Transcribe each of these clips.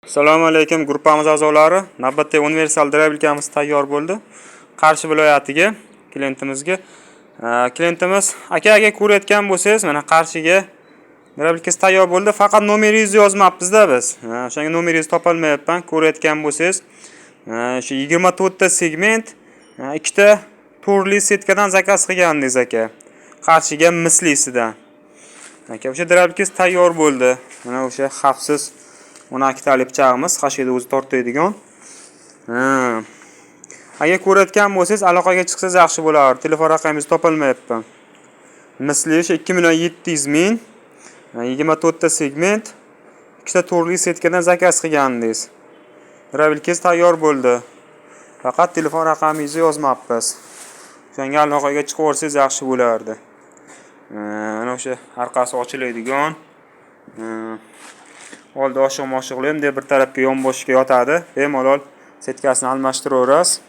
Assalomu alaykum gruppamiz a'zolari. Navbatdagi universal дробилка miz tayyor bo'ldi. Qarshi viloyatiga klientimizga. Klientimiz aka aka ko'rayotgan bo'lsangiz, mana Qarshiga дробилка si tayyor bo'ldi. Faqat nomeringizni yozmabmiz-da biz. O'shanga nomeringizni topolmayapman. Ko'rayotgan bo'lsangiz, shu 24 ta segment, ikkita to'rtli setkadan zakaz qilgandingiz aka. Qarshiga mislisidan. Aka, o'sha дробилка si tayyor bo'ldi. Mana o'sha xavfsiz 12 tali pichog'imiz, xashakda o'zi tortadigan. Ha. Agar ko'rayotgan bo'lsangiz, aloqaga chiqsangiz yaxshi bo'lardi. Telefon raqamingizni topolmayapman. Misli o'sha 2 million 700 ming, 24 ta segment, ikkita to'rtli setkadan zakaz qilgandingiz. Дробилка ngiz tayyor bo'ldi. Faqat telefon raqamingizni yozmabmiz. O'shanga aloqaga chiqib olsangiz yaxshi bo'lardi. Mana o'sha orqasi ochiladigan. Oldi oshiq moshiqli bunday bir tarafga yonboshga yotadi. Bemalol setkasini almashtiraverasiz.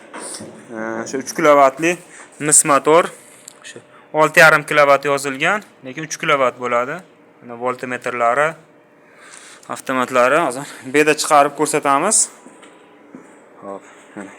O'sha 3 kilovatli mis motor. O'sha 6,5 kilovat yozilgan, lekin 3 kilovat bo'ladi. Mana voltmetrlari, avtomatlari hozir beda chiqarib ko'rsatamiz. Xo'p, mana.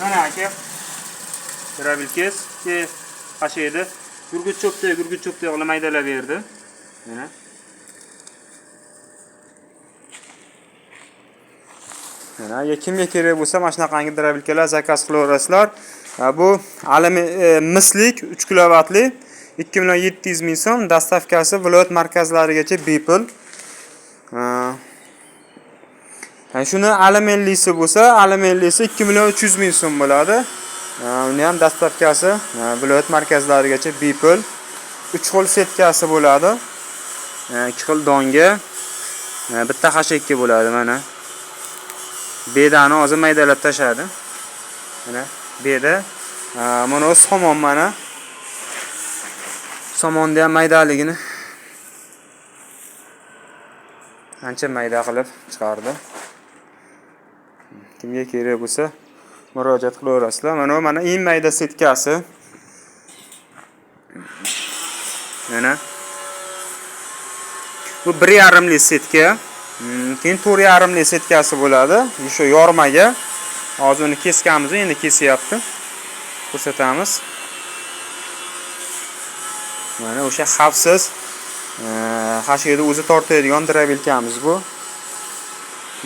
Mana aka. Дробилка si qashaydi. Gurgut cho'pda, gurgut cho'pda qilib maydalab berdi. Mana. Mana agar kimga kerak bo'lsa, mana shunaqangi дробилка lar zakaz qilaverasizlar. Bu alimi mislik 3 kilovatli 2 million 700 ming so'm, доставка si viloyat markazlarigacha bepul. Shuni alimenlisi bo'lsa, alimenlisi 2 million 300 ming so'm bo'ladi. Uni ham доставка si viloyat markazlarigacha bepul. 3 xil setkasi bo'ladi. 2 xil donga, bitta xashakka bo'ladi mana. Bedani hozir maydalab tashladi. Mana beda. Mana bu somon mana. Somonni ham maydaligini ancha mayda qilib chiqardi. Kimga kerak bo'lsa murojaat qilaverasizlar. Mana bu mana eng mayda setkasi. Mana. Bu 1,5 li setka. Keyin 4,5 li setkasi bo'ladi. O'sha yormaga. Hozir uni kesganmiz, endi kesyapti. Ko'rsatamiz. Mana o'sha xavfsiz xashakda o'zi tortadigan дробилка miz bu.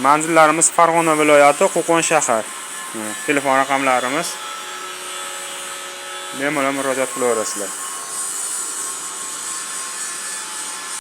Manzillarimiz Farg'ona viloyati, Qo'qon shahar. Telefon raqamlarimiz. Bemalol murojaat qilaverasizlar.